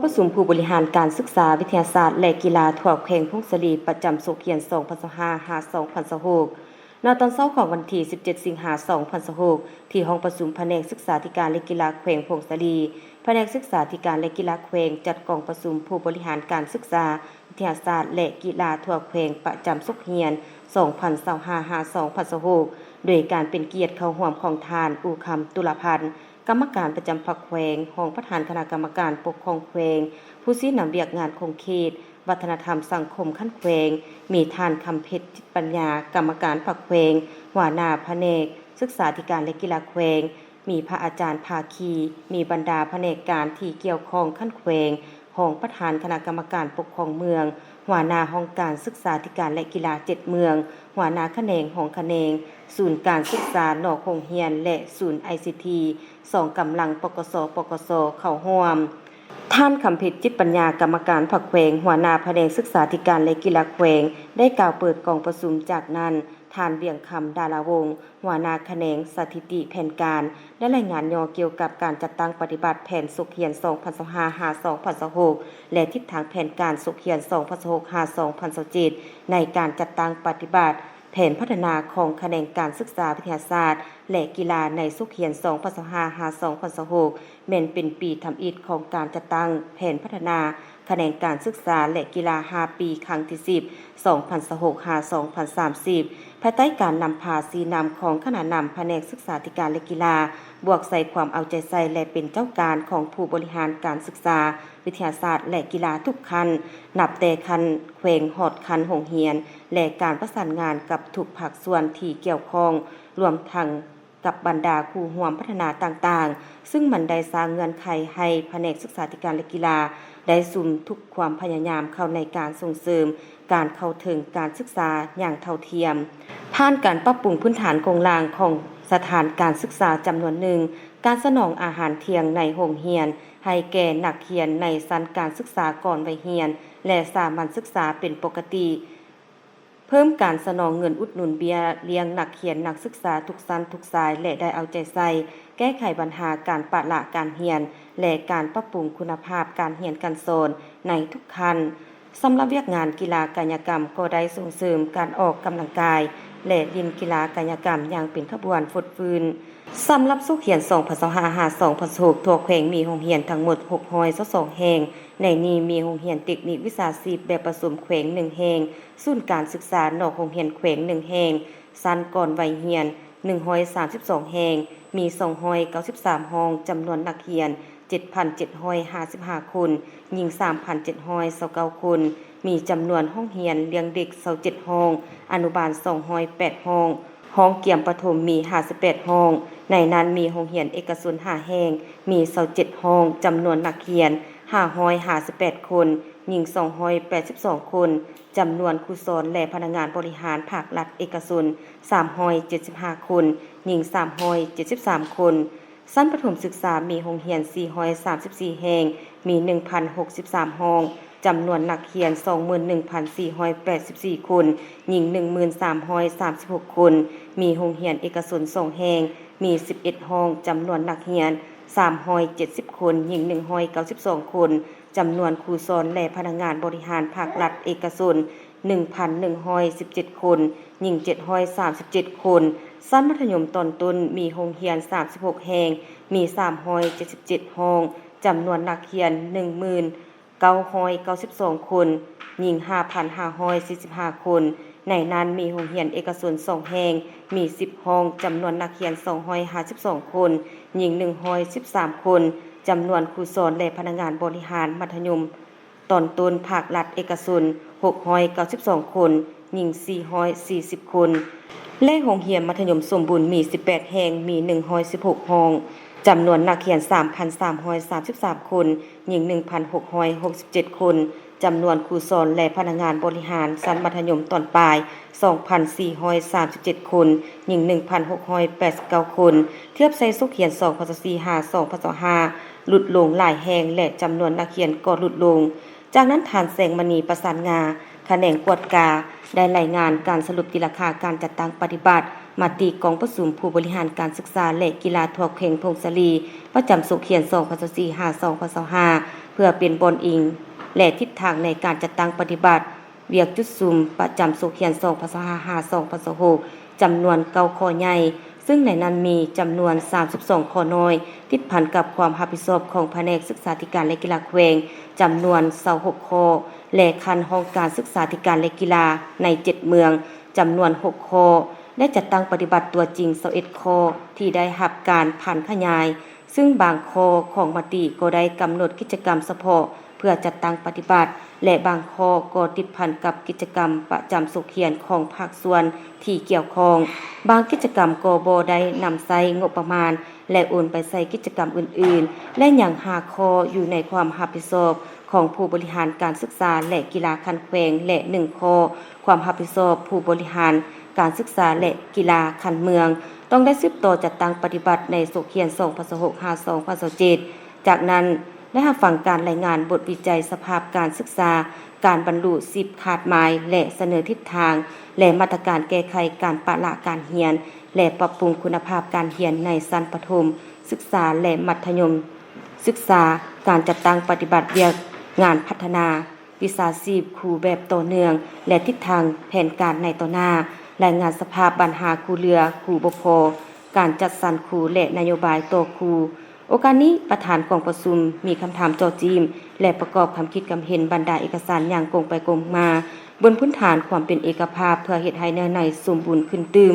ປະຊຸມຜູ້ບໍລິຫານການສຶກສາ, ວິທະຍາສາດ ແລະ ກິລາທົ່ວແຂວງຜົ້ງສາລີ ປະຈຳສົກຮຽນ ສອງພັນຊາວຫ້າ ຫາ ສອງພັນຊາວຫົກ ໃນຕອນເຊົ້າຂອງວັນທີ ສິບເຈັດ ສິງຫາ ສອງພັນຊາວຫົກ ທີ່ຫ້ອງປະຊຸມພະແນກສຶກສາທິການ ແລະ ກິລາແຂວງຜົ້ງສາລີ. ພະແນກສຶກສາທິການ ແລະ ກິລາແຂວງ ຈັດກອງປະຊຸມຜູ້ບໍລິຫານການສຶກສາ, ວິທະຍາສາດ ແລະ ກິລາທົ່ວແຂວງ ປະຈຳສົກຮຽນ ສອງພັນຊາວຫ້າ ຫາ ສອງພັນຊາວຫົກ ໂດຍການເປັນກຽດເຂົ້າຮ່ວມຂອງທ່ານ ອູຄຳ ຕຸລາພັນ ກຳມະການປະຈຳພັກແຂວງ, ຮອງປະທານຄະນະກຳມະການປົກຄອງແຂວງ, ຜູ້ຊີ້ນຳວຽກງານຂົງເຂດ, ວັດທະນະທຳສັງຄົມຂັ້ນແຂວງ, ມີທ່ານ ຄຳເພັດ ຈິດປັນຍາ ກຳມະການພັກແຂວງ, ຫົວໜ້າພະແນກສຶກສາທິການ ແລະ ກິລາແຂວງ, ມີພະອາຈານພາຄີ, ມີບັນດາພະແນກການທີ່ກ່ຽວຂ້ອງຂັ້ນແຂວງ, ຮອງປະທານຄະນະກຳມະການປົກຄອງເມືອງ, ຫົວໜ້າຫ້ອງການສຶກສາທິການ ແລະ ກິລາເຈັດເມືອງ, ຫົວໜ້າຂະແໜງ, ຮອງຂະແໜງ, ສູນການສຶກສານອກໂຮງຮຽນ ແລະ ສູນໄອຊີທີ, ສອງກຳລັງ ປກສ, ປກສ ເຂົ້າຮ່ວມ. ທ່ານ ຄຳເພັດ ຈິດປັນຍາ ກຳມະການພັກແຂວງ, ຫົວໜ້າພະແນກສຶກສາທິການ ແລະ ກິລາແຂວງ ໄດ້ກ່າວເປີດກອງປະຊຸມ. ຈາກນັ້ນ, ທ່ານ ວຽງຄຳ ດາລາວົງ ຫົວໜ້າຂະແໜງສະຖິຕິແຜນການ ໄດ້ລາຍງານຫຍໍ້ກ່ຽວກັບການຈັດຕັ້ງປະຕິບັດແຜນສົກຮຽນ ສອງພັນຊາວຫ້າ ຫາ ສອງພັນຊາວຫົກ ແລະ ທິດທາງແຜນການສົກຮຽນ ສອງພັນຊາວຫົກ ຫາ ສອງພັນຊາວເຈັດ ໃນການຈັດຕັ້ງປະຕິບັດແຜນພັດທະນາຂອງຂະແໜງການສຶກສາ, ວິທະຍາສາດ ແລະ ກິລາໃນສົກຮຽນ ສອງພັນຊາວຫ້າ ຫາ ສອງພັນຊາວຫົກ ແມ່ນເປັນປີທຳອິດຂອງການຈັດຕັ້ງແຜນພັດທະນາ ຂະແໜງການສຶກສາ ແລະ ກິລາ ຫ້າປີ ຄັ້ງທີສິບ ສອງພັນຊາວຫົກ ຫາ ສອງພັນສາມສິບ ພາຍໃຕ້ການນຳພາຊີ້ນຳຂອງຄະນະນຳພະແນກສຶກສາທິການ ແລະ ກິລາ, ບວກໃສ່ຄວາມເອົາໃຈໃສ່ ແລະ ເປັນເຈົ້າການຂອງຜູ້ບໍລິຫານການສຶກສາ, ວິທະຍາສາດ ແລະ ກິລາທຸກຂັ້ນ, ນັບແຕ່ຂັ້ນແຂວງຮອດຂັ້ນໂຮງຮຽນ ແລະ ການປະສານງານກັບທຸກພາກສ່ວນທີ່ກ່ຽວຂ້ອງ, ລວມທັງ ກັບບັນດາຄູ່ຮ່ວມພັດທະນາຕ່າງໆ, ຊຶ່ງມັນໄດ້ສ້າງເງື່ອນໄຂໃຫ້ພະແນກສຶກສາທິການ ແລະ ກິລາ ໄດ້ສຸມທຸກຄວາມພະຍາຍາມເຂົ້າໃນການສົ່ງເສີມການເຂົ້າເຖິງການສຶກສາຢ່າງເທົ່າທຽມ, ຜ່ານການປັບປຸງພື້ນຖານໂຄງລ່າງຂອງສະຖານການສຶກສາຈຳນວນໜຶ່ງ, ການສະໜອງອາຫານທ່ຽງໃນໂຮງຮຽນໃຫ້ແກ່ນັກຮຽນໃນຊັ້ນການສຶກສາກ່ອນໄວຮຽນ ແລະ ສາມັນສຶກສາເປັນປົກກະຕິ. ເພີ່ມການສະໜອງເງິນອຸດໜູນເບ້ຍລ້ຽງນັກຮຽນນັກສຶກສາທຸກຊັ້ນທຸກສາຍ ແລະ ໄດ້ເອົາໃຈໃສ່ແກ້ໄຂບັນຫາການປະລະການຮຽນ ແລະ ການປັບປຸງຄຸນນະພາບການຮຽນການສອນໃນທຸກຂັ້ນ. ສຳລັບວຽກງານກິລາກາຍະກຳກໍໄດ້ສົ່ງເສີມການອອກກຳລັງກາຍ ແລະ ຫຼິ້ນກິລາກາຍະກຳຢ່າງເປັນຂະບວນຟົດຟື້ນ. ສຳລັບສົກຮຽນ ສອງພັນຊາວຫ້າ ຫາ ສອງພັນຊາວຫົກ ທົ່ວແຂວງມີໂຮງຮຽນທັງໝົດ ຫົກຮ້ອຍຊາວສອງແຫ່ງ, ໃນນີ້ມີໂຮງຮຽນເຕັກນິກວິຊາຊີບແບບປະສົມແຂວງ ໜຶ່ງແຫ່ງ, ສູນການສຶກສານອກໂຮງຮຽນແຂວງ ໜຶ່ງແຫ່ງ, ຊັ້ນກ່ອນໄວຮຽນ ໜຶ່ງຮ້ອຍສາມສິບສອງແຫ່ງ, ມີ ສອງຮ້ອຍເກົ້າສິບສາມຫ້ອງ, ຈຳນວນນັກຮຽນ ເຈັດພັນເຈັດຮ້ອຍຫ້າສິບຫ້າຄົນ, ຍິງ ສາມພັນເຈັດຮ້ອຍຊາວເກົ້າຄົນ, ມີຈຳນວນຫ້ອງຮຽນລ້ຽງເດັກ ຊາວເຈັດຫ້ອງ, ອະນຸບານ ສອງຮ້ອຍແປດຫ້ອງ, ຫ້ອງກຽມປະຖົມມີ ຫ້າສິບແປດຫ້ອງ, ໃນນັ້ນມີໂຮງຮຽນເອກະຊົນ ຫ້າແຫ່ງ, ມີ ຊາວເຈັດຫ້ອງ, ຈຳນວນນັກຮຽນ ຫ້າຮ້ອຍຫ້າສິບແປດຄົນ, ຍິງ ສອງຮ້ອຍແປດສິບສອງຄົນ, ຈຳນວນຄູສອນ ແລະ ພະນັກງານບໍລິຫານພາກລັດເອກະຊົນ ສາມຮ້ອຍເຈັດສິບຫ້າຄົນ, ຍິງ ສາມຮ້ອຍເຈັດສິບສາມຄົນ. ຊັ້ນປະຖົມສຶກສາມີໂຮງຮຽນ ສີ່ຮ້ອຍສາມສິບສີ່ແຫ່ງ, ມີ ໜຶ່ງພັນຫົກສິບສາມຫ້ອງ, ຈຳນວນນັກຮຽນ ສອງໝື່ນໜຶ່ງພັນສີ່ຮ້ອຍແປດສິບສີ່ຄົນ, ຍິງ ໜຶ່ງໝື່ນສາມຮ້ອຍສາມສິບຫົກຄົນ, ມີໂຮງຮຽນເອກະຊົນ ສອງແຫ່ງ, ມີ ສິບເອັດຫ້ອງ, ຈຳນວນນັກຮຽນ ສາມຮ້ອຍເຈັດສິບຄົນ, ຍິງ ໜຶ່ງຮ້ອຍເກົ້າສິບສອງຄົນ, ຈຳນວນຄູສອນ ແລະ ພະນັກງານບໍລິຫານພາກລັດເອກະຊົນ ໜຶ່ງພັນໜຶ່ງຮ້ອຍສິບເຈັດຄົນ, ຍິງ ເຈັດຮ້ອຍສາມສິບເຈັດຄົນ. ຊັ້ນມັດທະຍົມຕອນຕົ້ນມີໂຮງຮຽນ ສາມສິບຫົກແຫ່ງ, ມີ ສາມຮ້ອຍເຈັດສິບເຈັດຫ້ອງ, ຈຳນວນນັກຮຽນ ໜຶ່ງໝື່ນເກົ້າຮ້ອຍເກົ້າສິບສອງຄົນ, ຍິງ ຫ້າພັນຫ້າຮ້ອຍສີ່ສິບຫ້າຄົນ. ໃນນັ້ນມີໂຮງຮຽນເອກະຊົນ ສອງແຫ່ງ, ມີ ສິບຫ້ອງ, ຈຳນວນນັກຮຽນ ສອງຮ້ອຍຫ້າສິບສອງຄົນ, ຍິງ ໜຶ່ງຮ້ອຍສິບສາມຄົນ. ຈຳນວນຄູສອນ ແລະ ພະນັກງານບໍລິຫານມັດທະຍົມ ຕອນຕົ້ນພາກລັດເອກະຊົນ ຫົກຮ້ອຍເກົ້າສິບສອງຄົນ, ຍິງ ສີ່ຮ້ອຍສີ່ສິບຄົນ ແລະ ໂຮງຮຽນມັດທະຍົມສົມບູນມີ ສິບແປດແຫ່ງ, ມີ ໜຶ່ງຮ້ອຍສິບຫົກຫ້ອງ, ຈຳນວນນັກຮຽນ ສາມພັນສາມຮ້ອຍສາມສິບສາມຄົນ, ຍິງ ໜຶ່ງພັນຫົກຮ້ອຍຫົກສິບເຈັດຄົນ, ຈຳນວນຄູສອນ ແລະ ພະນັກງານບໍລິຫານຊັ້ນມັດທະຍົມຕອນປາຍ ສອງພັນສີ່ຮ້ອຍສາມສິບເຈັດຄົນ, ຍິງ ໜຶ່ງພັນຫົກຮ້ອຍແປດສິບເກົ້າຄົນ. ທຽບໃສ່ສົກຮຽນ ສອງພັນຊາວສີ່ ຫາ ສອງພັນຊາວຫ້າ ຫຼຸດລົງຫຼາຍແຫ່ງ ແລະ ຈຳນວນນັກຮຽນກໍຫຼຸດລົງ. ຈາກນັ້ນ ທ່ານ ແສງມະນີ ປະສານງາ ຂະແໜງກວດກາ ໄດ້ລາຍງານການສະຫຼຸບຕີລາຄາການຈັດຕັ້ງປະຕິບັດມະຕິກອງປະຊຸມຜູ້ບໍລິຫານການສຶກສາ ແລະ ກິລາທົ່ວແຂວງຜົ້ງສາລີ ປະຈຳສົກຮຽນ ສອງພັນຊາວສີ່ ຫາ ສອງພັນຊາວຫ້າ ພື່ອເປັນບ່ອນອີງ ແລະ ທິດທາງໃນການຈັດຕັ້ງປະຕິບັດວຽກຈຸດສຸມປະຈຳສົກຮຽນ ສອງພັນຊາວຫ້າ ຫາ ສອງພັນຊາວຫົກ ຈຳນວນເກົ້າຂໍ້ໃຫຍ່, ຊຶ່ງໃນນັ້ນມີຈຳນວນ ສາມສິບສອງ ຂໍ້ນ້ອຍ ຕິດພັນກັບຄວາມຮັບຜິດຊອບຂອງພະແນກສຶກສາທິການ ແລະ ກິລາແຂວງ ຈຳນວນ ຊາວຫົກ ຂໍ້ ແລະ ຂັ້ນຫ້ອງການສຶກສາທິການ ແລະ ກິລາໃນ ເຈັດ ເມືອງ ຈຳນວນ ຫົກ ຂໍ້ ແລະ ຈັດຕັ້ງປະຕິບັດຕົວຈິງ ຊາວເອັດ ຂໍ້ ທີ່ໄດ້ຮັບການຜັນຂະຫຍາຍ, ຊຶ່ງບາງຂໍ້ຂອງມະຕິກໍໄດ້ກຳນົດກິດຈະກຳສະເພາະເພື່ອຈັດຕັ້ງປະຕິບັດ ແລະ ບາງຂໍ້ກໍຕິດພັນກັບກິດຈະກຳປະຈຳສົກຮຽນຂອງພາກສ່ວນທີ່ກ່ຽວຂ້ອງ. ບາງກິດຈະກຳກໍບໍ່ໄດ້ນຳໃຊ້ງົບປະມານ ແລະ ໂອນໄປໃສ່ກິດຈະກຳອື່ນໆ ແລະ ຍັງ ຫ້າ ຂໍ້ ຢູ່ໃນຄວາມຮັບຜິດຊອບຂອງຜູ້ບໍລິຫານການສຶກສາ ແລະ ກິລາຂັ້ນແຂວງ ແລະ ໜຶ່ງ ຂໍ້ ຄວາມຮັບຜິດຊອບຜູ້ບໍລິຫານການສຶກສາ ແລະ ກິລາຂັ້ນເມືອງ ຕ້ອງໄດ້ສືບຕໍ່ຈັດຕັ້ງປະຕິບັດໃນສົກຮຽນ ສອງພັນຊາວຫົກ ຫາ ສອງພັນຊາວເຈັດ. ຈາກນັ້ນ ໄດ້ຮັບຟັງການລາຍງານບົດວິໄຈສະພາບການສຶກສາ, ການບັນລຸສິບຄາດໝາຍ ແລະ ສະເໜີທິດທາງ ແລະ ມາດຕະການແກ້ໄຂການປະລະການຮຽນ ແລະ ປັບປຸງຄຸນນະພາບການຮຽນໃນຊັ້ນປະຖົມສຶກສາ ແລະ ມັດທະຍົມສຶກສາ, ການຈັດຕັ້ງປະຕິບັດວຽກງານພັດທະນາວິຊາຊີບຄູແບບຕໍ່ເນື່ອງ ແລະ ທິດທາງແຜນການໃນຕໍ່ໜ້າ, ລາຍງານສະພາບບັນຫາຄູເຫຼືອ, ຄູບໍ່ພໍ, ການຈັດສັນຄູ ແລະ ນະໂຍບາຍຕໍ່ຄູ. ໂອກາດນີ້ ປະທານກອງປະຊຸມມີຄຳຖາມເຈາະຈິ້ມ ແລະ ປະກອບຄຳຄິດຄຳເຫັນບັນດາເອກະສານຢ່າງກົງໄປກົງມາ ບົນພື້ນຖານຄວາມເປັນເອກະພາບ ເພື່ອເຮັດໃຫ້ເນື້ອໃນສົມບູນຂຶ້ນຕື່ມ.